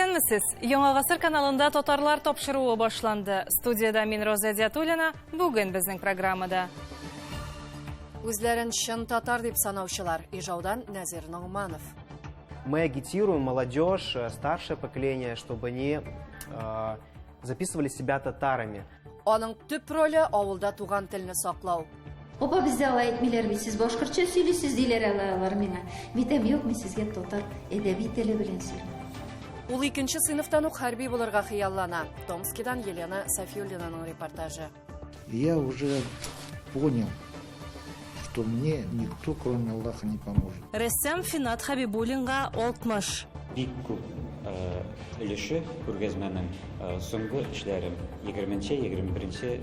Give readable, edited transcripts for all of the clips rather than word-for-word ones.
Исәнмесез! Яңа гасыр каналында татарлар тапшыруы башланды. Студиядә мин Роза Диатуллина. Бүген безнең программада. Үзләрен чын татар дип санаучылар Ижаудан Нәзир Ногманов. Мы агитируем молодежь, э, старшее поколение, чтобы они э, записывали себя татарами. Аның төп роле авылда туган телне саклау. Апа, бездә алай әйтмиләр бит, сез башкортча сөйлисез, диләр әле алар миңа. Мин әйтәм, юк, мин сезгә татар әдәби теле белән сөйлим. Ул икенче сыйныфтан ук хәрби булырга хыяллана. Томскидан Елена Сафиуллинаның репортажы. Я уже понял, что мне никто, кроме Аллаха, не поможет. Рәссам Финат Хәбибуллинга 60. Бик күп өлеше күргәзмәнең соңгы эшләрем 20-21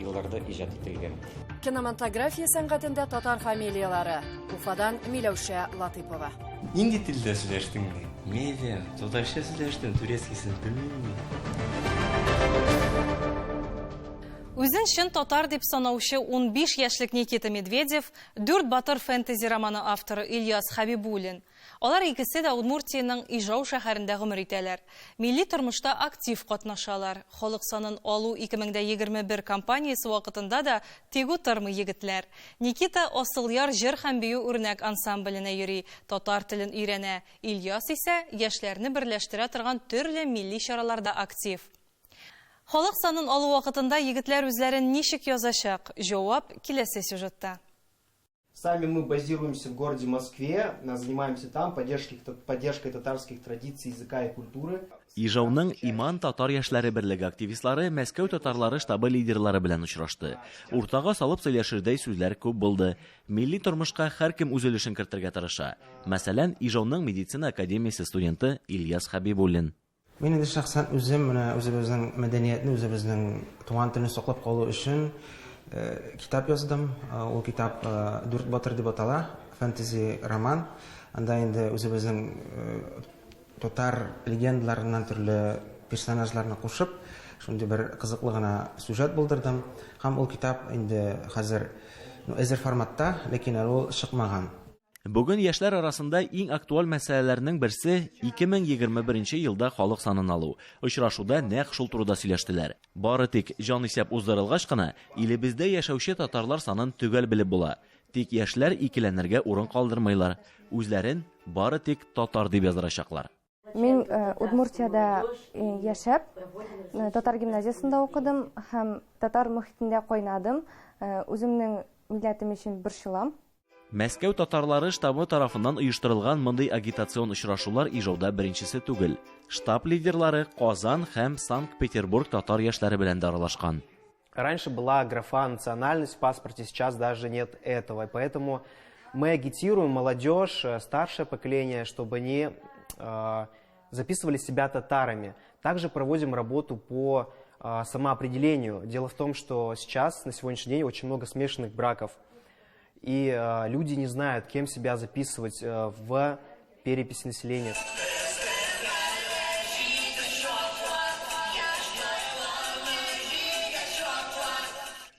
елларда иҗат ителгән. Кинематография сәнгатендә татар фамилияләре. Уфадан Миләүшә Латыйпова. Нинди телдә сөйләштең ди? Мин әйтәм, татарча сөйләштем, турецкийсын белмим мин. Үзен чын татар дип санаучы 15 яшьлек Никита Медведев, Дүрт батыр фэнтези романы авторы Ильяс Хәбибуллин. Алар икесе дә Удмуртиянең Ижау шәһәрендә гомер итәләр. Милли тормышта актив катнашалар. Халык санын алу 2021 кампаниясе вакытында да тик утырмый егетләр. Никита Асылъяр җыр һәм бию үрнәк ансамбленә йөри, татар телен өйрәнә. Ильяс исә яшьләрне берләштерә торган төрле милли чараларда актив. Халык санын алу вакытында егетләр үзләрен ничек язачак? Җавап киләсе сюжетта. Сами мы базируемся в городе Москве, занимаемся там поддержкой, поддержкой татарских традиций, языка и культуры. Ижауның Иман татар яшьләре берлеге активистлары Мәскәү татарлары штабы лидерлары белән очрашты. Уртага салып сөйләшердәй сүзләр күп булды. Милли тормышка һәркем үз өлешен кертергә тырыша. Мәсәлән, Ижауның медицина академиясе студенты Ильяс Хәбибуллин. Мин инде шәхсән үзем менә үзебезнең мәдәниятне, үзебезнең туган телне саклап калу өчен э, китап яздым. Э, ул китап э, Дүрт батыр дип атала, фэнтези роман. Анда инде үзебезнең татар легендаларыннан төрле персонажларны кушып, шундый бер кызыклы гына сюжет булдырдым. Һәм ул китап инде хәзер ну, әзер форматта, ләкин әле ул чыкмаган. Бүген яшьләр арасында иң актуаль мәсьәләләрнең берсе 2021 елда халык санын алу. Очрашуда нәкъ шул турыда сөйләштеләр. Бары тик җанисәп уздырылгач кына илебездә яшәүче татарлар санын төгәл белеп була. Тик яшьләр икеләнергә урын калдырмыйлар. Үзләрен бары тик татар дип яздырачаклар. Мин э, Удмуртиядә э, яшәп, э, татар гимназиясендә укыдым һәм татар мохитендә кайнадым. Үземнең милләтем өчен борчылам. Мәскәү татарлары штабы тарафыннан оештырылган мондый агитацион очрашулар Ижауда беренчесе түгел. Штаб лидерлары Казан һәм Санкт-Петербург татар яшьләре белән дә аралашкан. Раньше была графа национальность в паспорте, сейчас даже нет этого. И поэтому мы агитируем молодежь, э, старшее поколение, чтобы они э, записывали себя татарами. Также проводим работу по э, самоопределению. Дело в том, что сейчас, на сегодняшний день, очень много смешанных браков. И э, люди не знают, кем себя записывать э, в переписи населения.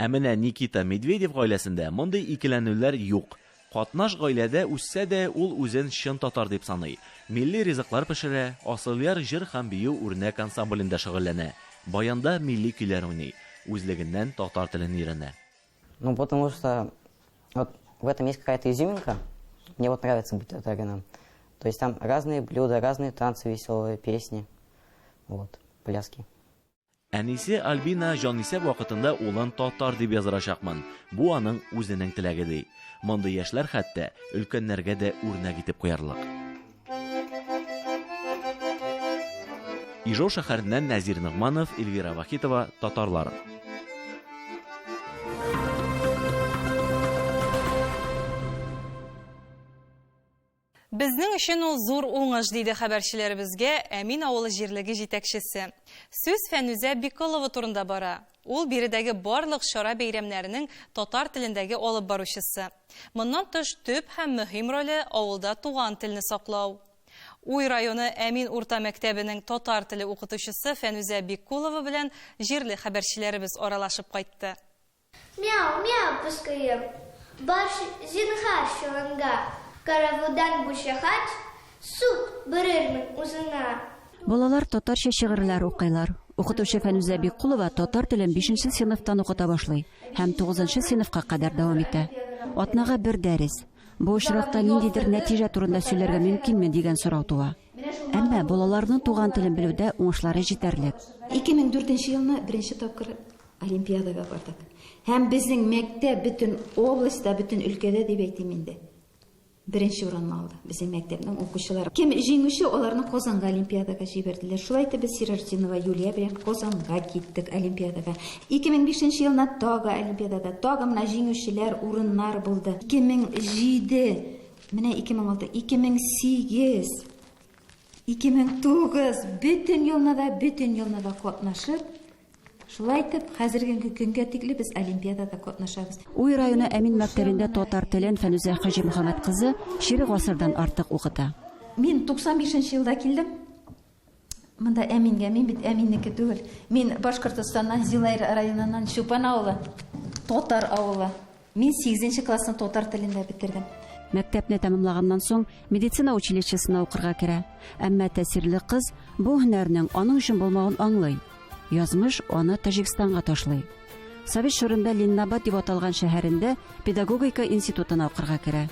Ә менә Никита Медведев гаиләсендә мондый икеләнүләр юк. Катнаш гаиләдә үссә дә, ул үзен чын татар дип саный. Милли ризыклар пешерә, Асылъяр җыр һәм бию үрнәк ансамблендә шөгыльләнә, баянда милли көйләр уйный, үзлегеннән татар телен өйрәнә. Ну, потому что вот в этом есть какая-то изюминка. Мне вот нравится быть татарином. То есть там разные блюда, разные танцы веселые, песни, вот, пляски. Әнисе Альбина җанисәп вакытында улын татар дип яздырачакмын. Бу аның үзенең теләге ди. Мондый яшьләр хәтта өлкәннәргә дә үрнәк итеп куярлык. Ижау шәһәреннән Нәзир Ногманов, Эльвира Вахитова, Татарлар. Безнең өчен ул зур уңыш, диде хәбәрчеләребезгә Әмин авылы җирлеге җитәкчесе. Сүз Фәнүзә Биколова турында бара. Ул биредәге барлык чара-бәйрәмнәрнең татар телендәге алып баручысы. Моннан тыш, төп һәм мөһим роле, авылда туган телне саклау. Уй районы Әмин урта мәктәбенең татар теле укытучысы Фәнүзә Биккулова белән җирле хәбәрчеләребез аралашып кайтты. Мяу, мяу, пыскыем, бар зинһар чоланга, Каравылдан бушагач, суд бирермен үзеңә. Балалар татарча шигырьләр укыйлар. Укытучы Фәнүзә Биккулова татар телен бишенче сыйныфтан укыта башлый һәм тугызынчы сыйныфка кадәр дәвам итә. Атнага бер дәрес. Бу очракта ниндидер нәтиҗә турында сөйләргә мөмкинме дигән сорау туа. Әмма балаларның туган телен белүдә уңышлары җитәрлек. 2004 елны беренче тапкыр олимпиадага бардык. Һәм безнең мәктәп бөтен областьта, бөтен өлкәдә дип әйтим инде, беренче урынны алды безнең мәктәпнең укучылары. Кем җиңүче, аларны Казанга олимпиадага җибәрделәр. Шулай итеп без Сираҗетдинова Юлия белән Казанга киттек олимпиадага. 2005 елны тагы олимпиадада, тагы менә җиңүчеләр, урыннар булды. 2007, менә 2006, 2008, 2009, бөтен елны да, бөтен елны да катнашып, шулай итеп, хәзерге көнгә тикле без олимпиадада катнашабыз. Уй районы Әмин мәктәбендә татар телен Фәнүзә Хаҗимөхәммәт кызы чирек гасырдан артык укыта. Мин 95 елда килдем. Монда Әмингә, мин бит Әминнеке түгел. Мин Башкортостаннан, Зилаир районыннан, Чулпан авылы, татар авылы. Мин 8 классны татар телендә бетердем. Мәктәпне тәмамлаганнан соң медицина училищесына укырга керә. Әмма тәэсирле кыз бу һөнәрнең аның өчен булмавын аңлый. Язмыш аны Таҗикстанга ташлый. Совет чорында Ленинабад дип аталган шәһәрендә педагогика институтына укырга керә.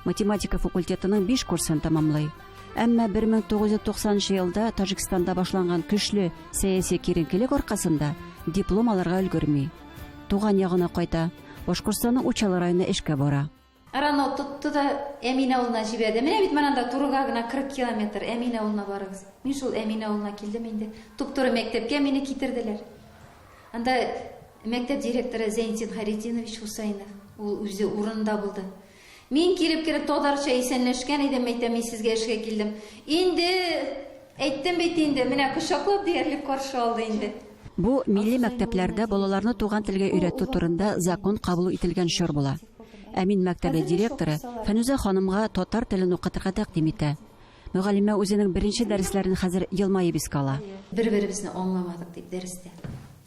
Математика факультетының 5 курсын тәмамлый. Әмма 1990 елда Таҗикстанда башланган көчле сәяси киеренкелек аркасында диплом алырга өлгерми. Туган ягына кайта, Башкортстанның Учалы районына эшкә бара. Рано тотты да Әмин авылына җибәрде. Менә бит монда турыга гына 40 километр Әмин авылына барыгыз. Мин шул Әмин авылына килдем инде. Туп-туры мәктәпкә мине китерделәр. Анда мәктәп директоры Зәйнетдин Хайретдинович Хусаинов, ул үзе урынында булды. Мин килеп кереп татарча исәнләшкән идем, әйтәм, мин сезгә эшкә килдем. Инде әйттем бит инде, менә кочаклап диярлек каршы алды инде. Бу милли мәктәпләрдә балаларны туган телгә өйрәтү турында закон кабул ителгән чор була. Әмин мәктәбе директоры Фәнүзә ханымга татар телен укытырга тәкъдим итә. Мөгаллимә үзенең беренче дәресләрен хәзер елмаеп искә ала. Бер-беребезне аңламадык дип дәрестә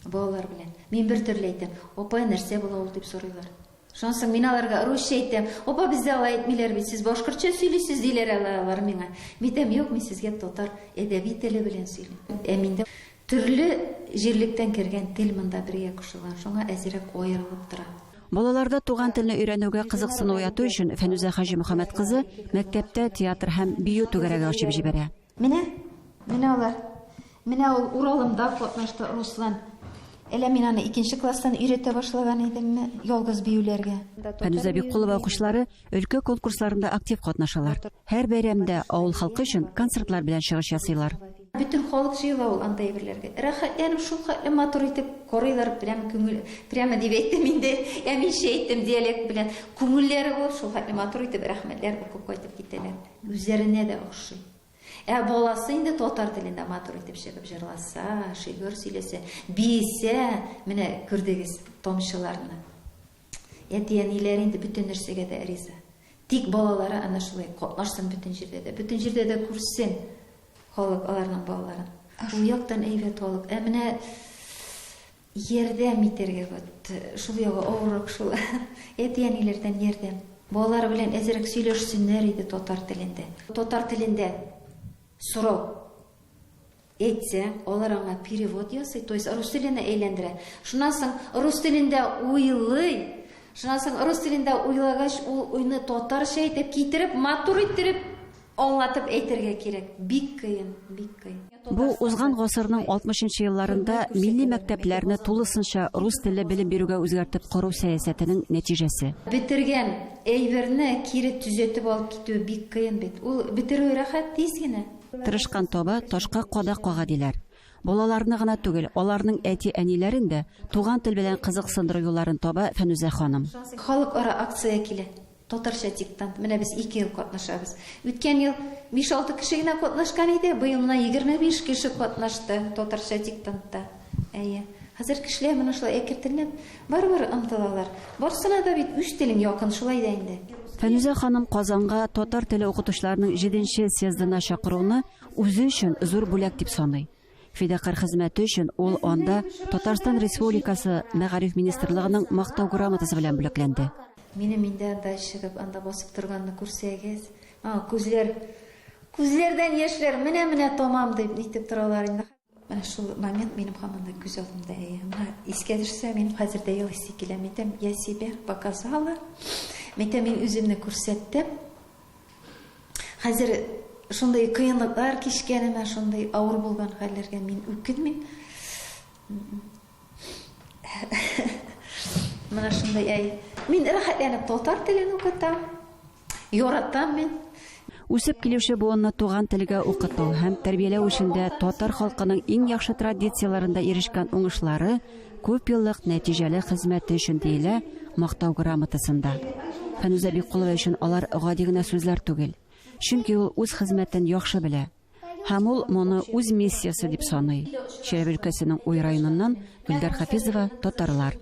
балалар белән. Мин бер төрле әйтәм, апай, нәрсә була ул дип сорыйлар. Шуннан соң мин аларга русча әйтәм. Апа, бездә алай әйтмиләр бит, сез башкортча сөйлисез, диләр алар миңа. Мин әйтәм, юк, мин сезгә татар әдәби теле белән сөйлим. Ә миндә төрле җирлектән кергән тел монда бергә кушылган, шуңа әзрәк аерылып тора. Балаларда туган телне өйрәнүгә кызыксыну уяту өчен Фәнүзә Хаҗимөхәммәт кызы мәктәптә театр һәм бию түгәрәге ачып җибәрә. Менә, менә алар. Менә ул Уралымда катнашты Руслан. Әллә мин аны икенче класстан өйрәтә башлаган идемме, ялгыз биюләргә. Фәнүзә Биккулова укучылары өлкә конкурсларында актив катнашалар. Һәр бәйрәмдә авыл халкы өчен концертлар белән чыгыш ясыйлар. Бөтен халык җыела ул анда әйберләргә. Рәхәтләнеп, шул хәтле матур итеп карыйлар, прямо күңел, прямо дип әйттем инде, әминчә әйттем диалект белән. Күңелләре булып, шул хәтле матур итеп рәхмәтләр укып кайтып китәләр. Үзләренә дә охшый. Ә баласы инде татар телендә матур итеп чыгып җырласа, шигырь сөйләсә, биесә, менә күрдегез тамчыларны. Әти-әниләре инде бөтен нәрсәгә дә риза. Тик балалары әнә шулай катнашсын бөтен җирдә дә, бөтен җирдә дә күрсен халык аларның балаларын. Ул яктан әйбәт халык. Ә менә Ярдәм итәргә вот шул ягы авыррак шул. Әти-әниләрдән ярдәм. Балалары белән әзрәк сөйләшсеннәр иде татар телендә. Татар телендә сорау әйтсә, алар аңа перевод ясый, то есть рус теленә әйләндерә. Шуннан соң рус телендә уйлый. Шуннан соң рус телендә уйлагач, ул уйны татарча итеп китереп, матур иттереп Аңлатып әйтергә кирәк, бик кыен, бик кыен. Бу узган гасырның 60 нчы елларында милли мәктәпләрне тулысынча рус телле белем бирүгә үзгәртеп кору сәясәтенең нәтиҗәсе. Бетергән әйберне кире төзәтеп алып китүе бик кыен бит. Ул бетерүе рәхәт, тиз генә. Тырышкан таба, ташка кадак кага, диләр. Балаларны гына түгел, аларның әти-әниләрен дә туган тел белән кызыксындыру юлларын таба Фәнүзә ханым. Халыкара акция килә. Татарча диктант. Менә без ике ел катнашабыз. Үткән ел 5-6 кеше генә катнашкан иде, быел менә 25 кеше катнашты татарча диктантта. Әйе. Хәзер кешеләр менә шулай әкертенләп барыбер омтылалар. Барсына да бит үз телең якын, шулай да инде. Фәнүзә ханым Казанга татар теле укытучыларының җиденче съездына чакыруны үзе өчен зур бүләк дип саный. Фидакарь хезмәте өчен ул анда Татарстан Республикасы Мәгариф министрлыгының Мактау грамотасы белән бүләкләнде. Минем инде анда чыгып, анда басып торганны күрсәгез, аңа күзләр Күзләрдән яшьләр менә-менә тамам дип нитеп торалар инде. Менә шул момент минем һаман да күз алдымда. Әйе. Менә искә төшсә, минем хәзер дә елыйсы килә. Мин әйтәм, я себя показала. Мин әйтәм, мин үземне күрсәттем. Хәзер шундый кыенлыклар кичкәнемә, шундый авыр булган хәлләргә мин үкенмим. Менә шундый әй. Мин рәхәтләнеп татар телен укытам. Яратам мин. Үсеп килүче буынны туган телгә укыту һәм тәрбияләү эшендә татар халкының иң яхшы традицияләрендә ирешкән уңышлары күп еллык нәтиҗәле хезмәте өчен диелә Мактау грамотасында. Фәнүзә Биккулова өчен алар гади генә сүзләр түгел. Чөнки ул үз хезмәтен яхшы белә. Һәм ул моны үз миссиясе дип саный. Чиләбе өлкәсенең Уй районыннан Гөлдәр Хафизова, Татарлар.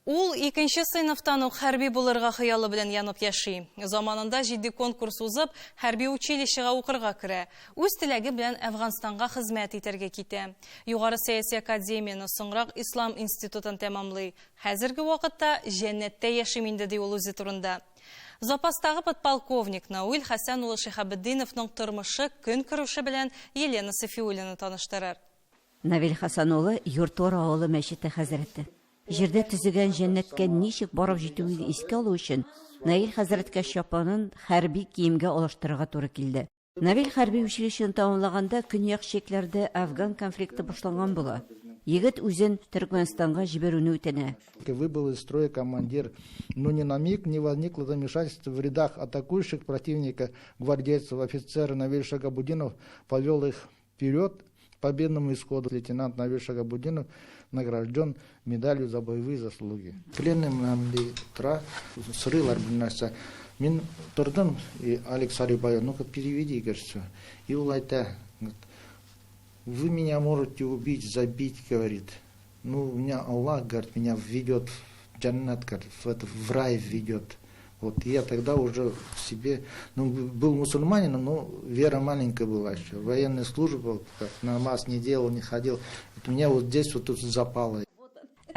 Ул икенче сыйныфтан ук хәрби булырга хыялы белән янып яши. Заманында җитди конкурс узып, хәрби училищега укырга керә. Үз теләге белән Әфганстанга хезмәт итәргә китә. Югары сәяси академияне, соңрак Ислам институтын тәмамлый. Хәзерге вакытта җәннәттә яшим инде, ди ул үзе турында. Запастагы подполковник Науил Хәсән улы Шиһабетдиновның тормышы, көнкүреше белән Елена Сафиуллина таныштырыр. Навил Хәсән улы Юртор авылы мәчете хәзрәте. Җирдә төзегән җәннәткә ничек барып җитүегезне искә алу өчен, Наил хәзрәткә чапанын хәрби киемгә алыштырырга туры килде. Навил хәрби училищены тәмамлаганда көньяк чикләрдә Әфган конфликты башланган була. Егет үзен Төркмәнстанга җибәрүне үтенә. Выбыл из строя командир, но ни на миг не возникло замешательства в рядах атакующих противника гвардейцев. Офицер Навиль Шагабудинов повел их вперед к победному исходу. Лейтенант Навиль Шагабудинов награжден медалью за боевые заслуги. Пленным нам тра сырылар нәрсә. Мин тордым, и Алекс Сарибай, ну-ка переведи, говорит, все. И ул әйтә, вы меня можете убить, забить, говорит. Ну, у меня Аллах, говорит, меня введет в джаннат, говорит, в, это, в рай введет. Вот я тогда уже в себе, ну, был мусульманином, но вера маленькая была еще. Военная служба, как, намаз не делал, не ходил. Вот у меня вот здесь вот тут запало.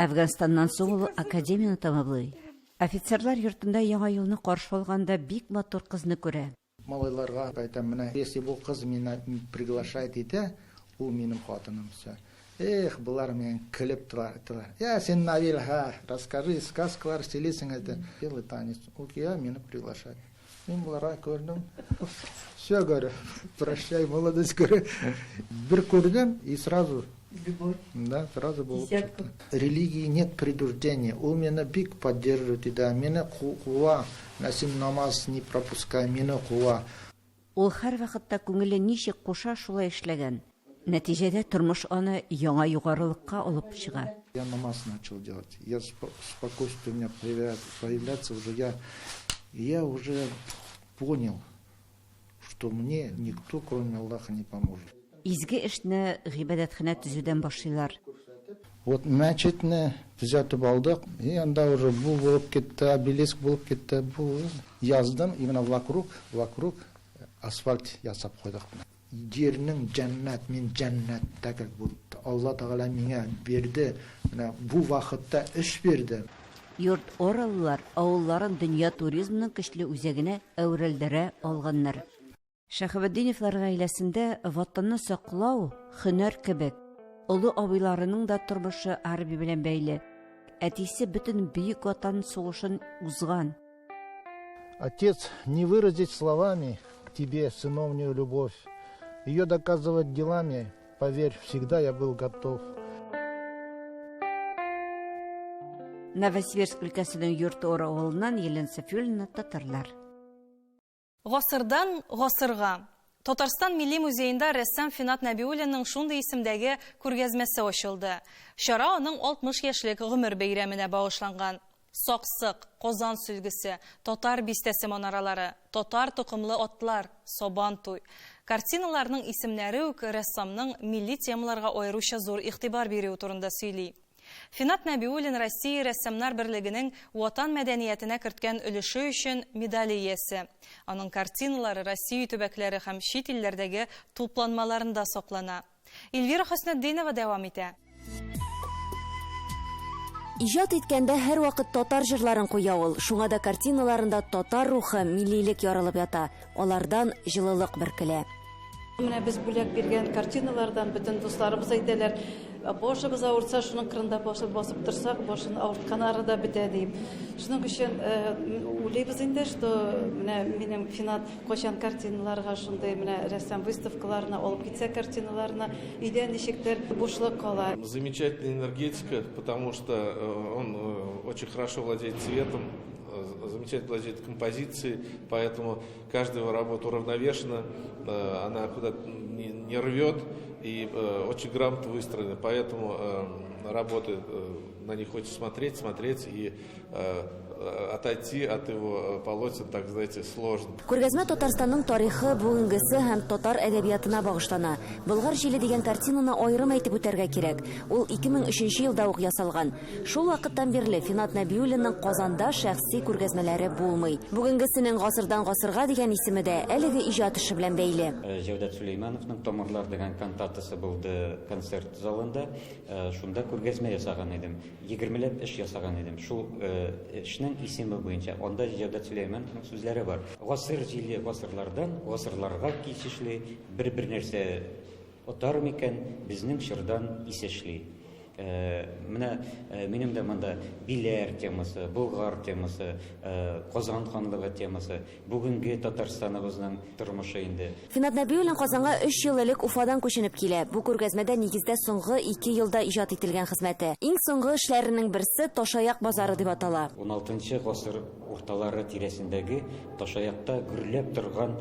Әфганстаннан соң ул академияне тәмамлый. Офицерлар йортында яңа елны каршы алганда бик матур кызны күрә. Малайларга әйтәм, менә если бу кыз мине приглашает итә, ул минем хатыным, все. Эх, болар мине көлеп торалар. Я, син Навил, ха, расскажи, сказкалар сөйлисең әйтә. Белый танец. Ул кия мине приглашает. Мин боларга күрдем. Все, говорю, прощай, молодость, говорю. Бер күрдем и сразу Любовь. Да, сразу булып чыкты. Религии нет принуждения. Ул мине бик поддерживает, да, мине куа. Менә син намаз не пропускай, мине куа. Ул һәрвакытта күңеле ничек куша, шулай эшләгән. Нәтиҗәдә тормыш аны яңа югарылыкка алып чыга. Я намаз начал делать. Я спокойствие у меня появляется уже. Я уже понял, что мне никто, кроме Аллаха, не поможет. Изге эшне гыйбадәтханә төзүдән башлыйлар. Вот мәчетне төзәтеп алдык, и анда уже бу булып китте, обелиск булып китте, бу яздым, именно вокруг, вокруг асфальт ясап куйдык. Җирнең җәннәт, мин җәннәттә как будто. Алла Тәгалә миңа бирде, менә бу вакытта эш бирде. Йорт оралылар авылларын дөнья туризмының көчле үзәгенә әверелдерә алганнар. Шәһабетдиновлар гаиләсендә ватанны саклау һөнәр кебек. Олы абыйларының да тормышы армия белән бәйле. Әтисе бөтен Бөек Ватан сугышын узган. Отец, не выразить словами к тебе сыновнюю любовь. Ее доказывать делами, поверь, всегда я был готов. Новосибирск өлкәсенең Йорт-Ора авылыннан Елена Сафиуллина, Татарлар. Гасырдан гасырга. Татарстан Милли музеенда рәссам Финат Нәбиуллинның шундый исемдәге күргәзмәсе ачылды. Чара аның 60 яшьлек гомер бәйрәменә багышланган. Саксык, Казан сөлгесе, Татар бистәсе манаралары, татар токымлы атлар, Сабан туй. Картиналарның исемнәре үк рәссамның милли темаларга аеруча зур игътибар бирүе турында сөйли. Финат Нәбиуллин Россия рәссамнар берлегенең Ватан мәдәниятенә керткән өлеше өчен медале иясе. Аның картиналары Россия төбәкләре һәм чит илләрдәге тупланмаларында саклана. Эльвира Хөснетдинова дәвам итә. Иҗат иткәндә һәрвакыт татар җырларын куя ул. Шуңа да картиналарында татар рухы, миллилек ярылып ята. Алардан җылылык бөркелә. Менә без бүләк биргән картиналардан бөтен дусларыбыз әйтәләр, башыбыз авыртса, шуның кырында басып басып торсак, башын авырткан арада бетә дип. Шуның өчен уйлыйбыз инде, что менә минем Финат кайчан картиналарга шундый менә рәссам выставкаларына алып китсә картиналарны, өйдә ничектер бушлык кала. Замечательная энергетика, потому что он очень хорошо владеет цветом, замечательно владеет композицией, поэтому каждая его работа уравновешена, она куда-то не рвет и очень грамотно выстроена, поэтому работы на них хочется смотреть, смотреть и отойти от его полотен, так знаете, сложно. Күргәзмә Татарстанның тарихы, бүгенгесе һәм татар әдәбиятына багышлана. Болгар җиле дигән картинаны аерым әйтеп үтәргә кирәк. Ул 2003 елда ук ясалган. Шул вакыттан бирле Финат Нәбиуллинның Казанда шәхси күргәзмәләре булмый. Бүгенгесенең гасырдан гасырга дигән исеме дә әлеге иҗат эше белән бәйле. Җәүдәт Сөләймановның Тамырлар дигән кантатасы булды концерт залында. Шунда күргәзмә ясаган идем. Егермеләп эш ясаган идем. Шул эшнең исеме буенча. Анда Җәүдәт Сөләймановның сүзләре бар. Гасыр җиле гасырлардан гасырларга кичешли, бер-бер нәрсә отар микән, безнең чордан исешли. Менә минем дә монда Биләр темасы, Болгар темасы, Казан ханлыгы темасы, бүгенге Татарстаныбызның тормышы инде. Финат Нәбиуллин Казанга өч ел элек Уфадан күченеп килә. Бу күргәзмәдә нигездә соңгы ике елда иҗат ителгән хезмәте. Иң соңгы эшләренең берсе Ташаяк базары дип атала. Уналтынчы гасыр урталары тирәсендәге Ташаякта гөрләп торган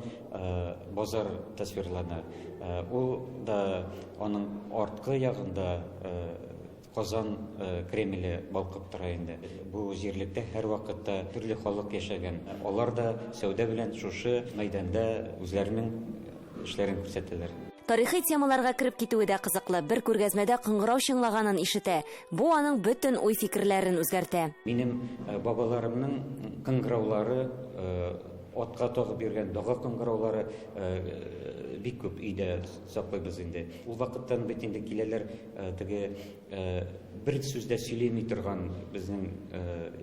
базар тасвирлана. Ул да аның арткы ягында Казан Кремле балкып тора инде. Бу җирлектә һәрвакытта төрле халык яшәгән. Алар да сәүдә белән шушы мәйданда үзләренең эшләрен күрсәтәләр. Тарихи темаларга кереп китүе дә кызыклы. Бер күргәзмәдә кыңгырау чыңлаганын ишетә. Бу аның бөтен уй-фикерләрен үзгәртә. Минем бабаларымның кыңгыраулары, атка тагып йөргән дага кыңгыраулары бик күп өйдә саклыйбыз инде. Ул вакыттан бит инде киләләр теге бер сүз дә сөйләми торган безнең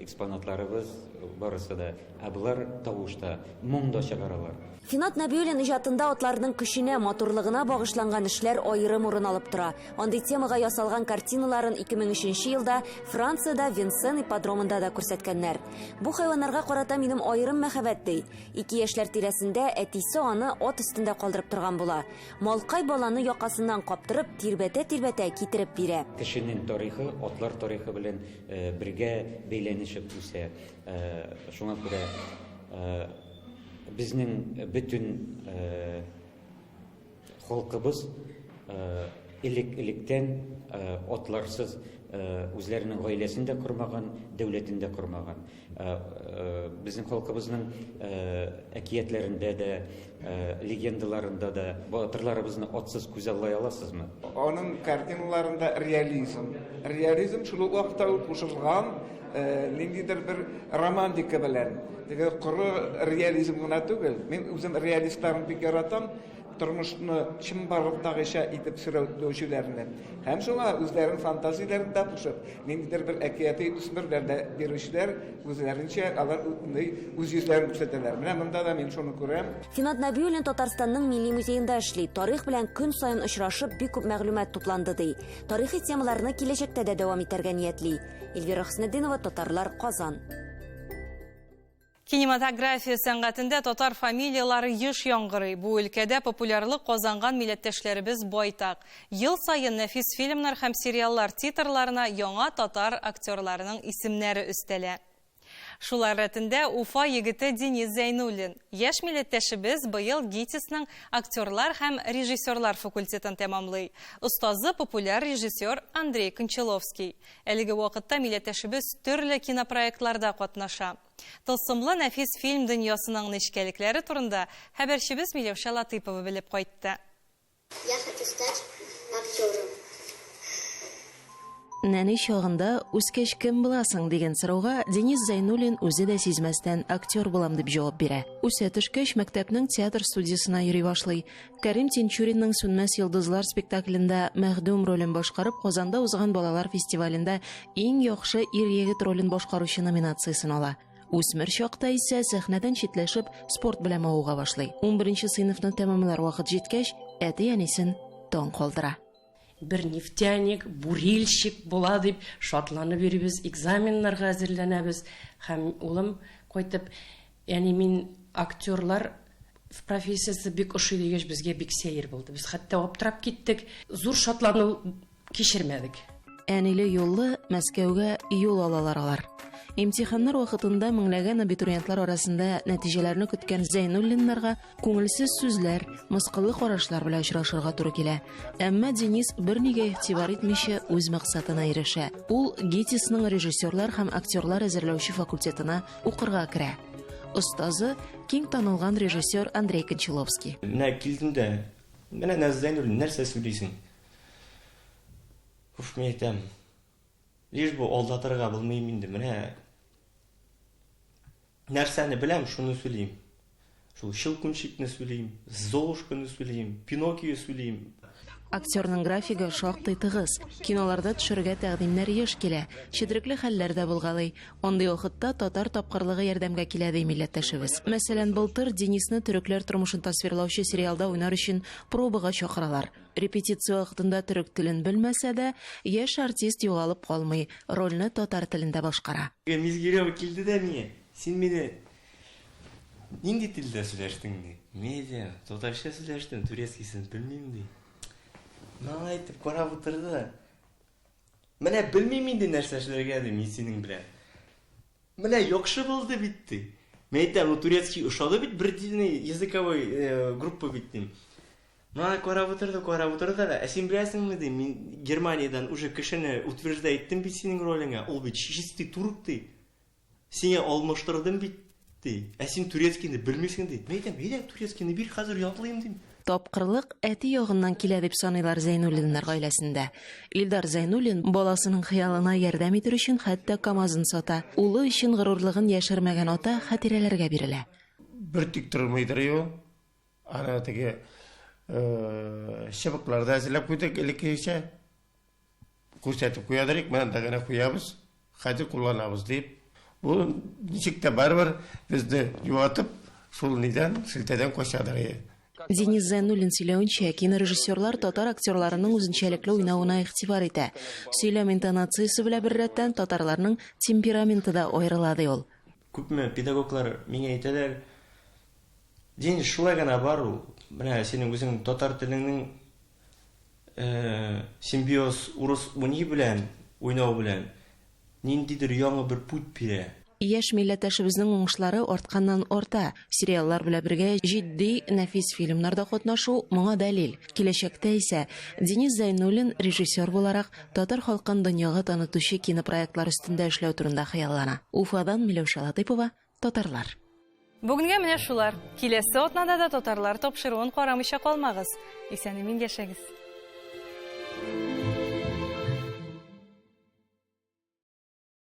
экспонатларыбыз барысы да. Ә болар тавыш та, моң да чыгаралар. Финат Нәбиуллин иҗатында атларның көченә, матурлыгына багышланган эшләр аерым урын алып тора. Андый темага ясалган картиналарын 2003 елда Франциядә Винсен ипподромында да күрсәткәннәр. Бу хайваннарга карата минем аерым мәхәббәт ди. Ике яшьләр тирәсендә әтисе аны ат өстендә калдырып торган була. Малкай баланы якасыннан каптырып, тирбәтә-тирбәтә китереп бирә. Кешенең тарихы атлар тарихы белән бергә бәйләнешеп үсә. Шуңа күрә безнең бөтен халкыбыз элек-электән атларсыз үзләренең гаиләсен дә кормаган, дәүләтен дә кормаган. Безнең халкыбызның әкиятләрендә дә, легендаларында да батырларыбызны атсыз күзаллай аласызмы? Аның картиналарында реализм. Реализм шул ук вакытта ул кушылган ниндидер бер романтика белән. Теге коры реализм гына түгел. Мин үзем реалистларны бик яратам. Тормышны чынбарлыктагыча итеп сурәтләүчеләрне. Һәм шуңа үзләренең фантазияләрен дә кушып, ниндидер бер әкияти төсмерләр дә бирүчеләр үзләренчә алар үз йөзләрен күрсәтәләр. Менә монда да мин шуны күрәм. Финат Нәбиуллин Татарстанның Милли музеенда эшли. Тарих белән көн саен очрашып, бик күп мәгълүмат тупланды ди. Тарихи темаларны киләчәктә дә дәвам итәргә ниятли. Эльвира Хөснетдинова, Татарлар, Казан. Кинематография сәнгатендә татар фамилияләре еш яңгырый. Бу өлкәдә популярлык казанган милләттәшләребез байтак. Ел саен нәфис фильмнар һәм сериаллар титрларына яңа татар актерларының исемнәре өстәлә. Шулар рәтендә Уфа егете Денис Зәйнуллин. Яшь милләттәшебез быел ГИТИСның актерлар һәм режиссерлар факультетын тәмамлый. Остазы популяр режиссер Андрей Кончаловский. Әлеге вакытта милләттәшебез төрле кинопроектларда катнаша. Тылсымлы нәфис фильм дөньясының нечкәлекләре турында хәбәрчебез Миләүшә Латыйпова белеп кайтты. Я хочу стать актером. Нәни чагында үскәч кем буласың дигән сорауга Денис Зәйнуллин үзе дә сизмәстән актер булам дип җавап бирә. Үсә төшкәч, мәктәпнең театр студиясенә йөри башлый. Кәрим Тинчуринның Сүнмәс йолдызлар спектаклендә Мәхдүм ролен башкарып, Казанда узган балалар фестивалендә иң яхшы ир-егет ролен башкаручы номинациясен ала. Үсмер чакта исә сәхнәдән читләшеп, спорт белән мавыга башлый. Унберенче сыйныфны тәмамлар вакыт җиткәч, әти-әнисен таң калдыра. Бер нефтяник, бурильщик була дип шатланып йөрибез, экзаменнарга әзерләнәбез. Һәм улым кайтып, әни, мин актерлар профессиясе бик ошый дигәч, безгә бик сәер булды. Без хәтта аптырап киттек, зур шатлану кичермәдек. Әниле юллы Мәскәүгә юл алалар алар. Имтиханнар вакытында меңләгән абитуриентлар арасында нәтиҗәләрне көткән Зәйнуллиннарга күңелсез сүзләр, мыскыллы карашлар белән очрашырга туры килә. Әмма Денис бернигә игътибар итмичә үз максатына ирешә. Ул ГИТИСның режиссерлар һәм актерлар әзерләүче факультетына укырга керә. Остазы киң танылган режиссер Андрей Кончаловский. Менә килдем дә, менә Нәз Зәйнуллин, нәрсә сөйлисең? Уф, мин әйтәм, лишь бы алдатырга булмыйм инде, менә нәрсәне беләм, шуны сөйлим. Шул Щелкунчикны сөйлим, Золушканы сөйлим, Пиноккио сөйлим. Актерның графигы шактый тыгыз. Киноларда төшәргә тәкъдимнәр еш килә. Четерекле хәлләр дә булгалый. Андый вакытта татар тапкырлыгы ярдәмгә килә, ди милләттәшебез. Мәсәлән, былтыр Денисны төрекләр тормышын тасвирлаучы сериалда уйнар өчен пробага чакыралар. Репетиция вакытында төрек телен белмәсә дә, яшь артист югалып калмый, рольне татар телендә башкара. Мизгирева килде дә миңа, син мине нинди телдә сөйләштең, ди. Мин әйтәм, татарча сөйләштем, турецкийсын белмим, ди. Миңа әйтеп карап утырды да. Менә белмим инде нәрсә эшләргә, ди, мин синең белән. Менә яхшы булды бит, ди. Мин әйтәм, ну турецкий ошады бит, бер единый языковой э, группа бит, дим. Мына карап утырды, карап утырды да, ә син беләсеңме, ди, мин Германиядән уже кешене утверждать иттем бит синең ролеңә, ул бит чистый турк, ди. Сиңа алмаштырдым бит, ди. Ә син турецкийны белмисең, ди. Мин әйтәм, әйдә, турецкийны бир, хәзер ятлыйм, дим. Тапкырлык әти ягыннан килә дип саныйлар Зәйнуллиннар гаиләсендә. Илдар Зәйнуллин баласының хыялына ярдәм итер өчен хәтта КАМАЗын сата. Улы өчен горурлыгын яшермәгән ата хатирәләргә бирелә. Бер тик тормыйдыр ул. Аны теге чыбыклар да әзерләп куйдык элеккегечә. Күрсәтеп куядыр идек, менә анда гына куябыз, хәзер кулланабыз дип. Бу ничек тә барыбер безне юатып, шул нидән, шелтәдән качадыр. Денис Зәйнуллин сөйләвенчә, кинорежиссерлар татар актерларының үзенчәлекле уйнавына игътибар итә. Сөйләм интонациясе белән беррәттән татарларның темпераменты да аерыла, ди ул. Күпме педагоглар миңа әйтәләр, Денис, шулай гына бар ул. Менә синең үзең татар телеңнең симбиоз урыс уни белән уйнау белән ниндидер яңа бер путь бирә. Яшь милләттәшебезнең уңышлары артканнан арта. Сериаллар белән бергә җитди, нәфис фильмнарда катнашу моңа дәлил. Киләчәктә исә Денис Зәйнуллин режиссер буларак татар халкын дөньяга танытучы кинопроектлар өстендә эшләү турында хыяллана. Уфадан Миләүшә Латыйпова, Татарлар. Бүгенгә менә шулар. Киләсе атнада да Татарлар тапшыруын карамыйча калмагыз. Исән-имин яшәгез.